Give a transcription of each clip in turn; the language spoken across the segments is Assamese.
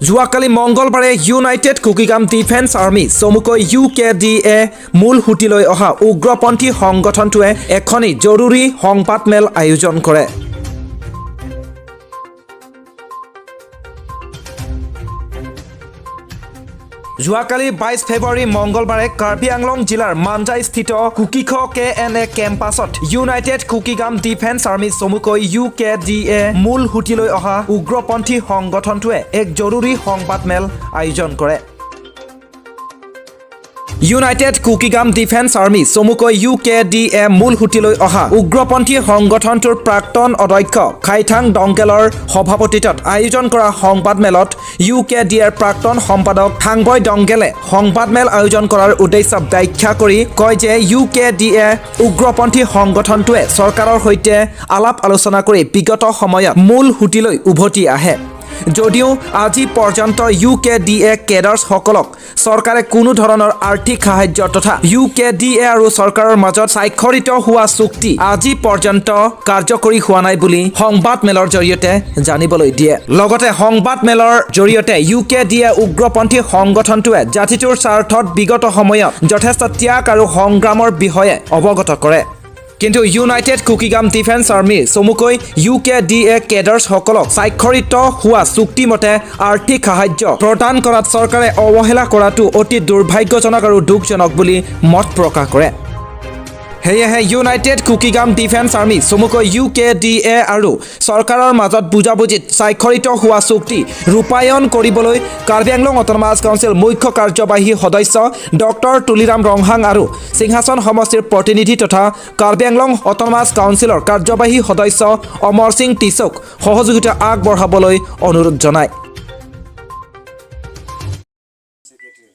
যোৱাকালি মংগলবাৰে ইউনাইটেড কুকিগাম ডিফেন্স আৰ্মি চমুকৈ ইউ কে ডি এ মূল সুঁতিলৈ অহা উগ্ৰপন্থী সংগঠনটোৱে এখনি জৰুৰী সংবাদমেল আয়োজন কৰে। যোৱাকালি 22 ফেব্ৰুৱাৰী মংগলবাৰে কাৰ্বি আংলং জিলাৰ মাঞ্জাইস্থিত কুকিখ কে এন এ কেম্পাছত ইউনাইটেড কুকিগাম ডিফেন্স আৰ্মি চমুকৈ ইউ কে ডি এ মূল সুঁতিলৈ অহা উগ্ৰপন্থী সংগঠনটোৱে এক জৰুৰী সংবাদমেল আয়োজন কৰে। ইউনাইটেড কুকিগাম ডিফেন্স আৰ্মি চমুকৈ ইউ কে ডি এ মূল সুঁতিলৈ অহা উগ্ৰপন্থী সংগঠনটোৰ প্ৰাক্তন অধ্যক্ষ খাইথাং ডংগেলৰ সভাপতিত্বত আয়োজন কৰা সংবাদমেলত ইউ কে ডি এৰ প্ৰাক্তন সম্পাদক থাংবয় ডংগেলে সংবাদমেল আয়োজন কৰাৰ উদ্দেশ্য ব্যাখ্যা কৰি কয় যে ইউ কে ডি এ উগ্ৰপন্থী সংগঠনটোৱে চৰকাৰৰ সৈতে আলাপ আলোচনা কৰি বিগত সময়ত মূল সুঁতিলৈ উভতি আহে যদিও আজি পৰ্যন্ত ইউ কে ডি এ কেডাৰ্ছসকলক চৰকাৰে কোনো ধৰণৰ আৰ্থিক সাহায্য তথা ইউ কে ডি এ আৰু চৰকাৰৰ মাজত স্বাক্ষৰিত হোৱা চুক্তি আজি পৰ্যন্ত কাৰ্যকৰী হোৱা নাই বুলি সংবাদমেলৰ জৰিয়তে জানিবলৈ দিয়ে। লগতে সংবাদমেলৰ জৰিয়তে ইউ কে ডি এ উগ্ৰপন্থী সংগঠনটোৱে জাতিটোৰ স্বাৰ্থত বিগত সময়ত যথেষ্ট ত্যাগ আৰু সংগ্ৰামৰ বিষয়ে অৱগত কৰে। কিন্তু ইউনাইটেড কুকিগাম ডিফেন্স আৰ্মি চমুকৈ ইউ কে ডি এ কেডাৰ্ছসকলক স্বাক্ষৰিত হোৱা চুক্তিমতে আৰ্থিক সাহায্য প্ৰদান কৰাত চৰকাৰে অৱহেলা কৰাটো অতি দুৰ্ভাগ্যজনক আৰু দুখজনক বুলি মত প্ৰকাশ কৰে। সেয়েহে ইউনাইটেড কুকিগাম ডিফেন্স আৰ্মি চমুকৈ ইউ কে ডি এ আৰু চৰকাৰৰ মাজত বুজাবুজিত স্বাক্ষৰিত হোৱা চুক্তি ৰূপায়ণ কৰিবলৈ কাৰ্বি আংলং অট'নমাছ কাউন্সিল মুখ্য কাৰ্যবাহী সদস্য ডক্টৰ তুলিৰাম ৰংহাং আৰু সিংহাসন সমষ্টিৰ প্ৰতিনিধি তথা কাৰ্বি আংলং অট'নমাছ কাউন্সিলৰ কাৰ্যবাহী সদস্য অমৰ সিং টিছক সহযোগিতা আগবঢ়াবলৈ অনুৰোধ জনায়। ছেক্ৰেটাৰী।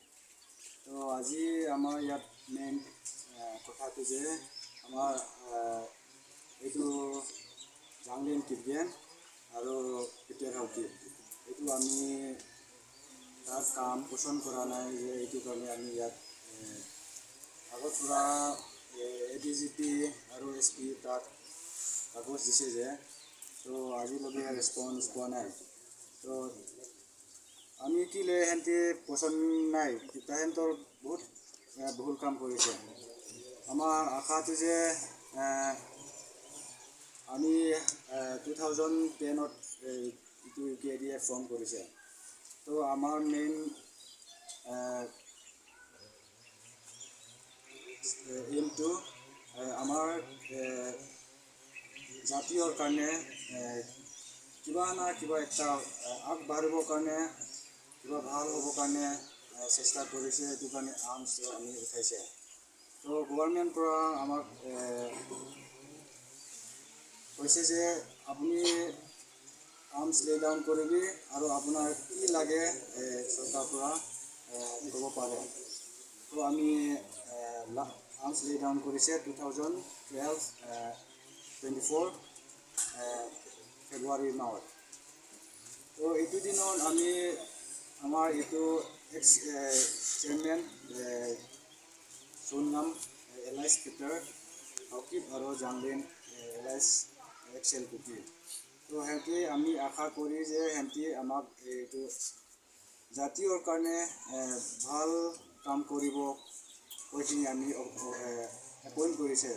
তো আজি আমাৰ ইয়াত মেইন কথাটো যে আমাৰ এইটো জাংলিন কিপগেন আৰু পিটাৰ হাউকিপ, এইটো আমি তাৰ কাম পচন্দ কৰা নাই যে এইটো কাৰণে আমি ইয়াত আগত পৰা এ ডি জি পি আৰু এছ পি তাত কাগজ দিছে যে, তো আজিলৈকে ৰেচপঞ্চ পোৱা নাই। তো আমি কি লৈ সিহঁতি পচন্দ নাই, তাহাঁতৰ বহুত ভুল কাম কৰিছে। আমাৰ আশাটো যে আমি 2010ত এইটো U K D A form কৰিছে। তো আমাৰ মেইন এইমটো আমাৰ জাতীয়ৰ কাৰণে কিবা না কিবা এটা আগবাঢ়িবৰ কাৰণে, কিবা ভাল হ'বৰ কাৰণে চেষ্টা কৰিছে। সেইটো কাৰণে আৰ্মছটো আমি উঠাইছে। তো গভৰ্ণমেণ্ট পৰা আমাক কৈছে যে আপুনি আৰ্মছ লে ডাউন কৰিবি আৰু আপোনাৰ কি লাগে চৰকাৰৰ পৰা ক'ব পাৰে। তো আমি আৰ্মছ লে ডাউন কৰিছে 2012 24 ফেব্ৰুৱাৰী মাহত। তো এইটো দিনত আমি আমাৰ এইটো x chairman সোণনাম allies Peter Haokip আৰু জাংলিন এলাইছ এক্সেল কুকি, তো সিহঁতি আমি আশা কৰি যে সিহঁতি আমাক এইটো জাতীয়ৰ কাৰণে ভাল কাম কৰিব কৈখিনি আমি এপইণ্ট কৰিছে।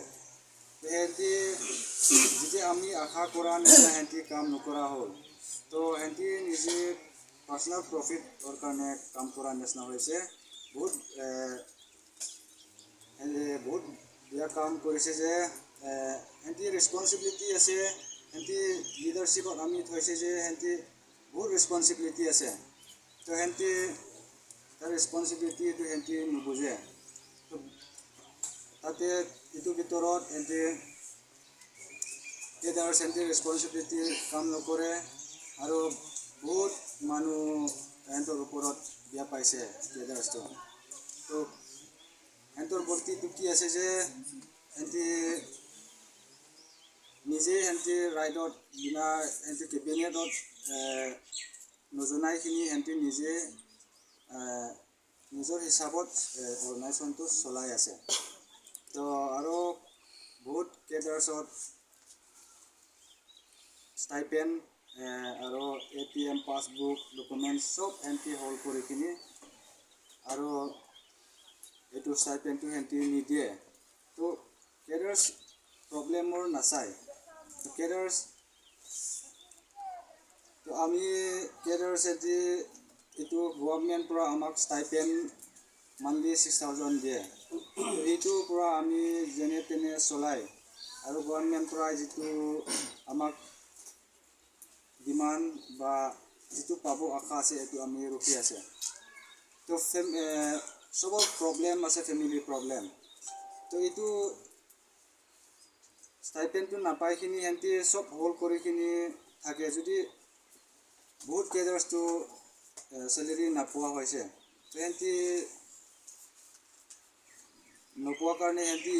সিহঁতি যেতিয়া আমি আশা কৰা নিচিনা সিহঁতি কাম নকৰা হ'ল, তো সিহঁতি নিজে পাৰ্চনেল প্ৰফিটৰ কাৰণে কাম কৰা নিচিনা হৈছে। বহুত বহুত বেয়া কাম কৰিছে যে সিহঁতি ৰেচপনচিবিলিটি আছে, সিহঁতি লিডাৰশ্বিপত আমি থৈছে যে সিহঁতি বহুত ৰেচপনচিবিলিটি আছে। তো সিহঁতি তাৰ ৰেচপনচিবিলিটিটো সিহঁতি নুবুজে। তো তাতে এইটোৰ ভিতৰত সিহঁতি কেডাৰ্ছ সিহঁতি ৰেচপনচিবিলিটি কাম নকৰে আৰু বহুত মানুহ সিহঁতৰ ওপৰত বেয়া পাইছে কেডাৰ্ছটো। তো সিহঁতৰ গলতিটো কি আছে যে সিহঁতি নিজে সিহঁতি ৰাইডত বিনা সিহঁতি কেবিনেটত নজনাইখিনি সিহঁতি নিজে নিজৰ হিচাপত অৰ্গেনাইজেশ্যনটো চলাই আছে। তো আৰু বহুত কেডাৰ্ছত ষ্টাইপেণ্ড আৰু ATM, passbook, document চব সিহঁতি হোল্ড কৰি কিনি আৰু এইটো ষ্টাইপেণ্ডটো সিহঁতি নিদিয়ে। তো কেডাৰ্ছ প্ৰব্লেমৰ নাচায় কেডাৰ্ছ। তো আমি কেডাৰ্ছ সিহঁতি এইটো গভৰ্ণমেণ্ট পৰা আমাক ষ্টাইপেণ্ড মান্থলি 6,000 দিয়ে। এইটোৰ পৰা আমি যেনে তেনে চলাই আৰু গভৰ্ণমেণ্ট পৰা যিটো আমাক ডিমাণ্ড বা যিটো পাব আশা আছে, এইটো আমি ৰখি আছে। তো চবৰ প্ৰব্লেম আছে, ফেমিলি প্ৰব্লেম। তো এইটো ষ্টাইপেণ্ডটো নাপাইখিনি সিহঁতি চব হোল্ড কৰিখিনি থাকে। যদি বহুত কেডাৰ্ছটো চেলেৰি নাপোৱা হৈছে, তো সিহঁতি নোপোৱাৰ কাৰণে সিহঁতি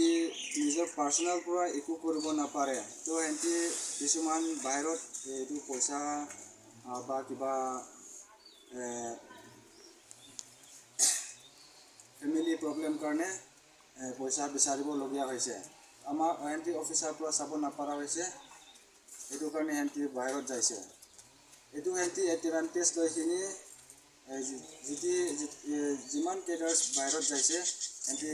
নিজৰ পাৰ্চনেল পৰা একো কৰিব নাপাৰে। তো সিহঁতি কিছুমান বাহিৰত এইটো পইচা বা কিবা ফেমিলি প্ৰব্লেম কাৰণে পইচা বিচাৰিবলগীয়া হৈছে। আমাৰ সিহঁতি অফিচাৰ পৰা চাব নাপাৰা হৈছে, সেইটো কাৰণে সিহঁতি বাহিৰত যাইছে। এইটো সিহঁতি এডভান্টেজ লৈখিনি যিটি যিমান কেডাৰ্ছ বাহিৰত যাইছে, সিহঁতি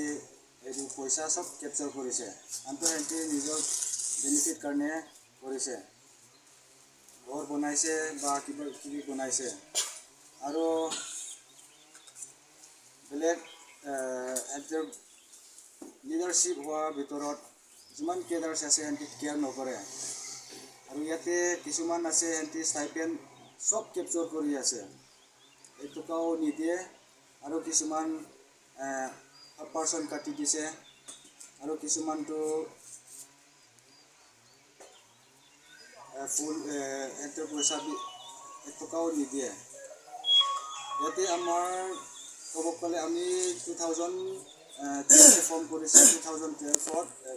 এইটো পইচা চব কেপচাৰ কৰিছে। আনটো সিহঁতি নিজৰ বেনিফিট কাৰণে কৰিছে, ঘৰ বনাইছে বা কিবা কিবি বনাইছে আৰু বেলেগ। সিহঁতৰ লিডাৰশ্বিপ হোৱাৰ ভিতৰত যিমান কেডাৰ্ছ আছে, সিহঁতি কেয়াৰ নকৰে। আৰু ইয়াতে কিছুমান আছে, সিহঁতি ষ্টাইপেণ্ড চব কেপচাৰ কৰি আছে, এক টকাও নিদিয়ে। আৰু কিছুমান 7% কাটি দিছে আৰু কিছুমানটো ফুল সিহঁতৰ পইচা এক টকাও নিদিয়ে। ইয়াতে আমাৰ ক'ব গ'লে আমি 2012 ফৰ্ম কৰিছে, 2012ত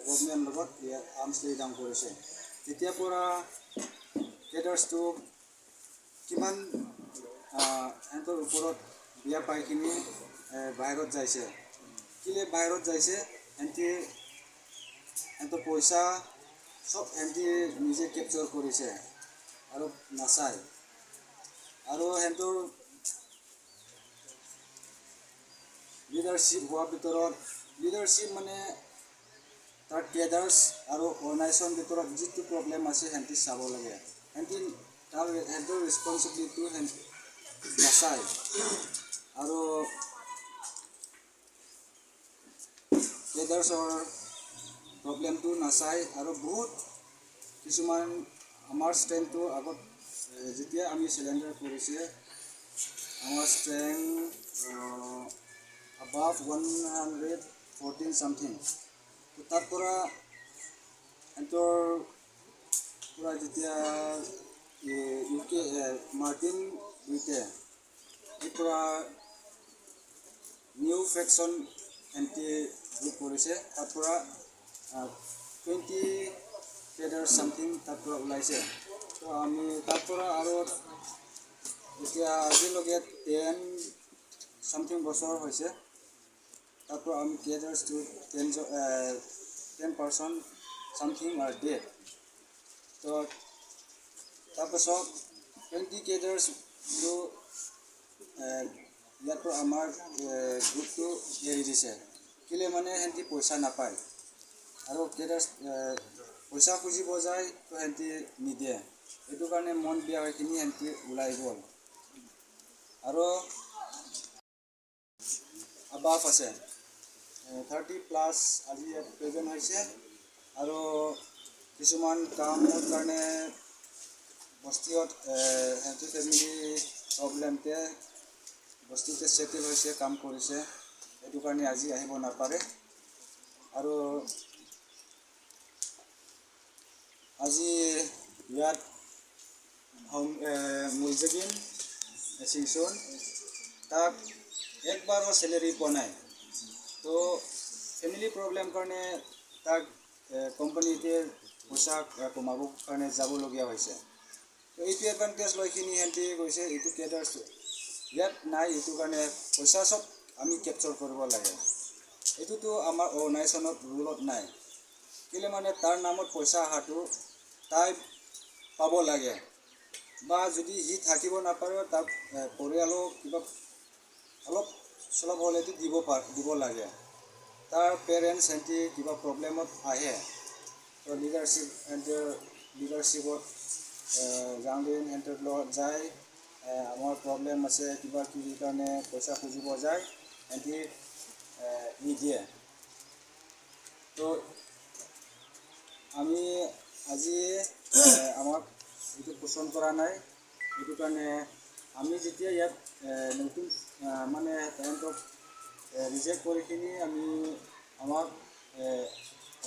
গভমেণ্ট লগত ইয়াত আৰ্মছ লে ডাউন কৰিছে। তেতিয়াৰ পৰা কেডাৰ্ছটো কিমান সিহঁতৰ ওপৰত বিয়া পাইখিনি বাহিৰত যাইছে। কেলে বাহিৰত যাইছে? সিহঁতি সিহঁতৰ পইচা চব সিহঁতি নিজে কেপচাৰ কৰিছে আৰু নাচায়। আৰু সিহঁতৰ লিডাৰশ্বিপ হোৱাৰ ভিতৰত, লিডাৰশ্বিপ মানে তাৰ কেডাৰ্ছ আৰু অৰ্গেনাইজেশ্যন ভিতৰত যিটো প্ৰব্লেম আছে, সিহঁতি চাব লাগে। সিহঁতি তাৰ সিহঁতৰ ৰেচপনচিবিলিটিটো নাচায় আৰু কেডাৰ্ছৰ প্ৰব্লেমটো নাচায়। আৰু বহুত কিছুমান আমাৰ ষ্ট্ৰেংথটো আগত যেতিয়া আমি চিলিণ্ডাৰ কৰিছে, আমাৰ ষ্ট্ৰেংথ above 114 something। তাৰ পৰা সিহঁতৰ পৰা যেতিয়া ইউ কে মাৰ্টিন দুইতে এই পৰা নিউ ফেকশ্যন এণ্টি গ্ৰুপ কৰিছে, তাৰ পৰা 20 কেডাৰ চামথিং তাৰ পৰা ওলাইছে। তো আমি তাৰ পৰা আৰু এতিয়া আজিলৈকে 10 চামথিং বছৰ হৈছে, তাৰ পৰা আমি কেডাৰ্ছটো 10% something are dead। তো তাৰপাছত 20 কেডাৰ্ছটো ইয়াৰ পৰা আমাৰ গ্ৰুপটো এৰি দিছে। কেলে মানে সিহঁতি পইচা নাপায় আৰু কেডাৰ্ছ পইচা খুজিব যায়, তো সিহঁতি নিদিয়ে। সেইটো কাৰণে মন বেয়া হৈ কিনি সিহঁতি ওলাই গ'ল। আৰু আবাভ আছে 30+ আজি ইয়াত প্ৰেজেণ্ট হৈছে। আৰু কিছুমান কামৰ কাৰণে বস্তিত সিহঁতি ফেমিলি প্ৰব্লেমতে বস্তিতে ছেটেল হৈছে, কাম কৰিছে, সেইটো কাৰণে আজি আহিব নাপাৰে। আৰু আজি ইয়াত মুলজগিন চিংচন, তাক একবাৰো চেলেৰি পোৱা নাই। তো ফেমিলি প্ৰব্লেম কাৰণে তাক কোম্পানীতে পইচা কমাবৰ কাৰণে যাবলগীয়া হৈছে। তো এইটো এডভান্টেজ লৈখিনি সিহঁতি কৈছে, এইটো কেডাৰ্ছ ইয়াত নাই, এইটো কাৰণে পইচা চব আমি কেপচাৰ কৰিব লাগে। এইটোতো আমাৰ অৰ্গেনাইজেশ্যনত ৰুলত নাই। কেলৈ মানে তাৰ নামত পইচা অহাটো তাই পাব লাগে। বা যদি সি থাকিব নাপাৰে, তাক পৰিয়ালো কিবা অলপ চলপ হ'লেতো দিব লাগে। তাৰ পেৰেণ্টছ সেহেঁতি কিবা প্ৰব্লেমত আহে, তো লিডাৰশ্বিপ, সিহঁতৰ লিডাৰশ্বিপত জাংলিন সিহঁতৰ লগত যায়, আমাৰ প্ৰব্লেম আছে, কিবা কিবি কাৰণে পইচা খুজিব যায়, সিহঁতি নিদিয়ে। তো আমি আজি আমাক এইটো পচন্দ কৰা নাই। সেইটো কাৰণে আমি যেতিয়া ইয়াত নতুন মানে তেহেঁতক ৰিজেক্ট কৰি কিনি আমি আমাক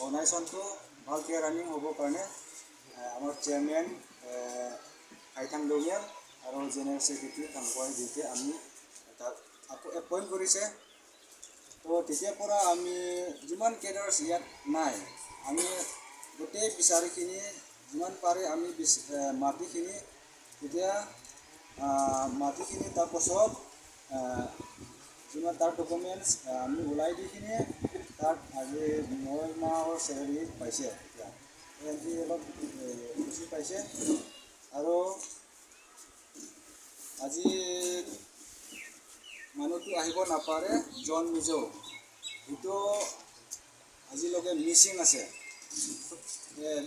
অৰ্গেনাইজেশ্যনটো ভালকৈ ৰানিং হ'বৰ কাৰণে আমাৰ চেয়াৰমেন খাইথাং দঙিয়াল আৰু জেনেৰেল ছেক্ৰেটাৰী থাংকুৱাই যেতিয়া আমি তাক আকৌ এপইণ্ট কৰিছে, তো তেতিয়াৰ পৰা আমি যিমান কেডাৰ্ছ ইয়াত নাই, আমি গোটেই বিচাৰিখিনি যিমান পাৰে আমি মাটিখিনি তেতিয়া মাটিখিনি তাৰপাছত যিমান তাৰ ডকুমেণ্টছ আমি ওলাই দি কিনে তাত আজি 9 মাহৰ চেলাৰী পাইছে। এতিয়া সিহঁতি অলপ বেছি পাইছে। আৰু আজি মানুহটো আহিব নাপাৰে, জন মিজৌ, সেইটো আজিলৈকে মিচিং আছে।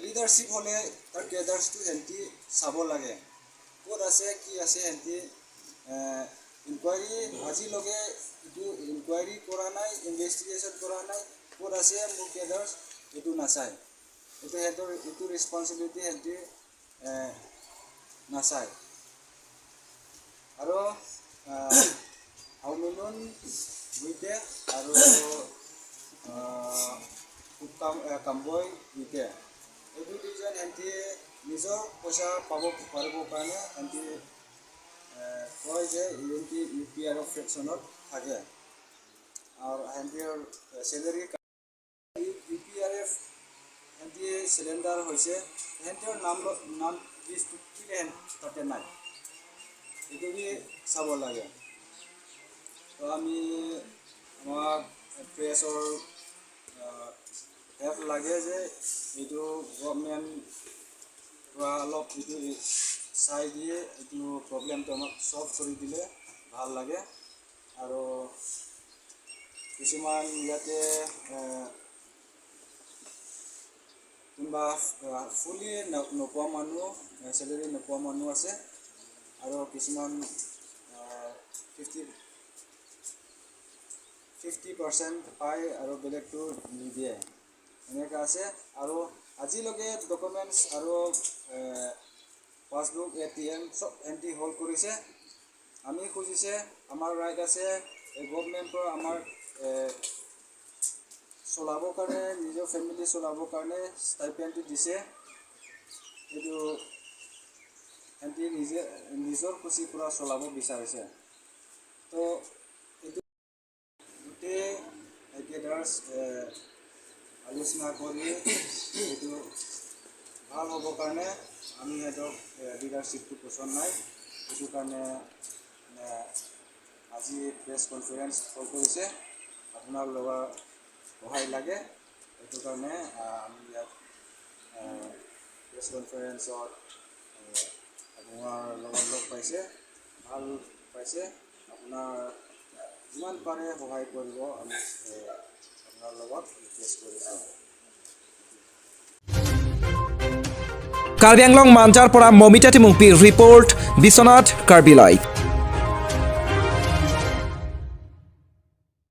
লিডাৰশ্বিপ হ'লে তাৰ কেডাৰ্ছটো সিহঁতি চাব লাগে, ক'ত আছে, কি আছে। সিহঁতি ইনকুৱাৰী আজিলৈকে এইটো ইনকুৱাৰী কৰা নাই, ইনভেষ্টিগেশ্যন কৰা নাই। ক'ত আছে মোৰ কেডাৰ্ছ, এইটো নাচায়। এইটো সিহঁতৰ এইটো ৰেচপনচিবিলিটি সিহঁতি নাচায়। আৰু হাউমিনুন গুইতে আৰু কাম্বই গুইতে, এই দুইজন সিহঁতি নিজৰ পইচা পাব পাৰিবৰ কাৰণে সিহঁতি কয় যে ইহঁতি ইউপিআৰএফ ফেকশ্যনত থাকে আৰু সিহঁতিৰ চেলেৰি ইউপিআৰএফ সিহঁতি চিলিণ্ডাৰ হৈছে। সিহঁতৰ নাম নাম লিষ্টটো কেলে তাতে নাই, এইটো বি চাব লাগে। তো আমি আমাক প্ৰেছৰ হেল্প লাগে যে এইটো গভমেণ্ট পৰা অলপ এইটো চাই দিয়ে, এইটো প্ৰব্লেমটো আমাক ছল্ভ কৰি দিলে ভাল লাগে। আৰু কিছুমান ইয়াতে কোনোবা ফুলি নোপোৱা মানুহ, চেলেৰি নোপোৱা মানুহ আছে আৰু কিছুমান 50% পায় আৰু বেলেগটো নিদিয়ে, এনেকুৱা আছে। আৰু আজিলৈকে ডকুমেণ্টছ আৰু পাছবুক, এটিএম চব এণ্ট্ৰি হোল্ড কৰিছে। আমি খুজিছে, আমাৰ ৰাইট আছে। এই গভমেণ্টৰ আমাৰ চলাবৰ কাৰণে, নিজৰ ফেমিলি চলাবৰ কাৰণে ষ্টাইপেণ্ডটো দিছে। এইটো সিহঁতি নিজে নিজৰ খুচিৰ পৰা চলাব বিচাৰিছে। তো এইটো গোটেই কেডাৰ্ছ আলোচনা কৰি এইটো ভাল হ'বৰ কাৰণে আমি সিহঁতক লিডাৰশ্বিপটো পচন্দ নাই। সেইটো কাৰণে আজি প্ৰেছ কনফাৰেঞ্চ কল কৰিছে। আপোনাৰ লগত সহায় লাগে, সেইটো কাৰণে আমি ইয়াত প্ৰেছ কনফাৰেঞ্চত আপোনাৰ লগত লগ পাইছে, ভাল পাইছে। আপোনাৰ যিমান পাৰে সহায় কৰিব, আমি আপোনাৰ লগত ৰিকুৱেষ্ট কৰিছোঁ। কাৰ্বি আংলং মাঞ্জাৰ পৰা মমিতা তিমুংপি ৰিপৰ্ট, বিশ্বনাথ, কাৰ্বি লাইভ।